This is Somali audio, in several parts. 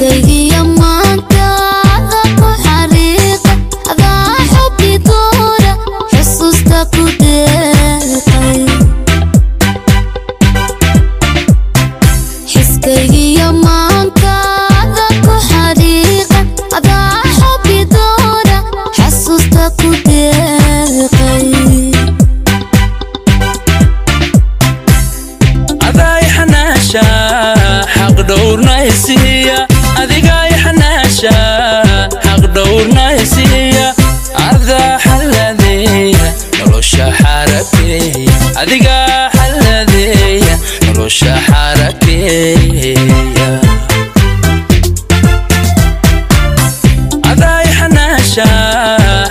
Xiskaygiyo maankaada ku xariiqa, adaa xubbi doora xusuusta ku deeqay. Xiskaygiyo maankaada ku xariiqa, adaa xubbi doora xusuusta ku deeqay. Adaa xanaasha, xaq dhowrna isiiya. Adigaa xanaasha, xaq dhowrna isiiya. Adaa xaladeeya nolosha xarakeeya. Adigaa xaladeeya nolosha xarakeeya. Adaa xanaasha,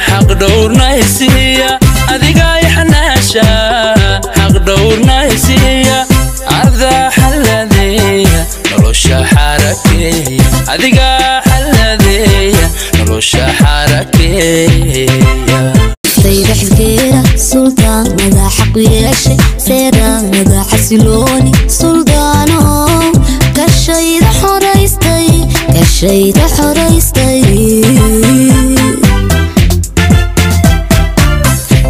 xaq dhowrna isiiya. Adigaa xanaasha, xaq dhowrna isiiya. Adaa xaladeeya nolosha xarakeeya. Adigaa xaladeeya nolosha xarakeeya. Naftayda xilkeeda suldaanada xaq yeeshay, seeraanada xasilooni suldaano, kashayda xoraystay, kashayda xoraystay.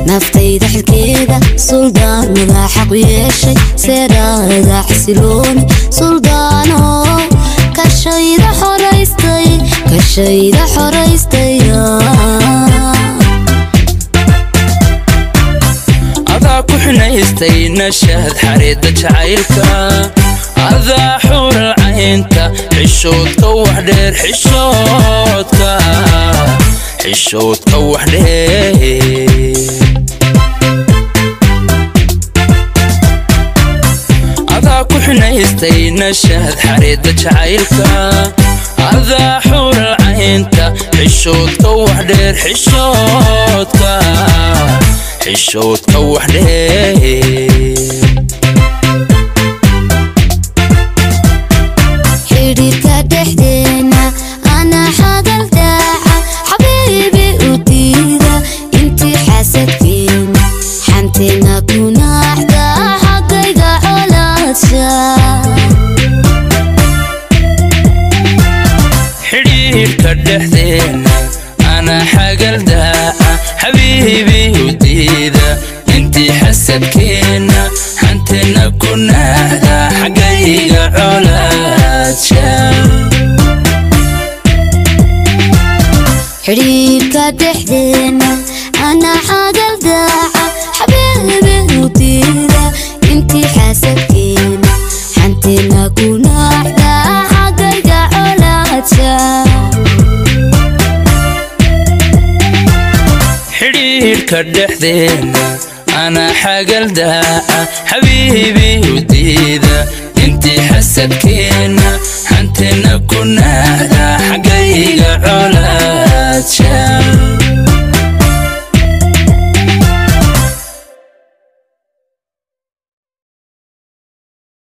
Naftayda xilkeeda suldaanada xaq yeeshay, seeraanada xasilooni suldaano, kashayda xoraystay, kashayda xoraystay. Adaa ku xinaystay nashahad xariida jacaylka. Adaa xural caynta, xishoodka wax dheer, xishoodka, xishoodka wax dheer. Adaa ku xinaystay nashahad xariida jacaylka. Adaa xural caynta, xishoodka wax dheer, xishoodka, xishoodka wax dheer. Xidhiidhka dhexdeena anaa xagal daaca, xabiibi u diida intii xasadkeena xanteena ku naaxda, xaggayga colaadsha. Xidhiidhka dhexdeena anaa xagal daaca, xabiibi u diida intii xasadkeena xanteena ku naaxda, xaggayga colaadsha. Xidhiidhka dhexdeena anaa xagal daaca, xabiibi u diida intii xasadkeena xanteena ku naaxda, xaggayga colaadsha. Xidhiidhka dhexdeena anaa xagal daaca, xabiibi u diida intii xasadkeena xanteena ku naaxda, xaggayga colaadsha.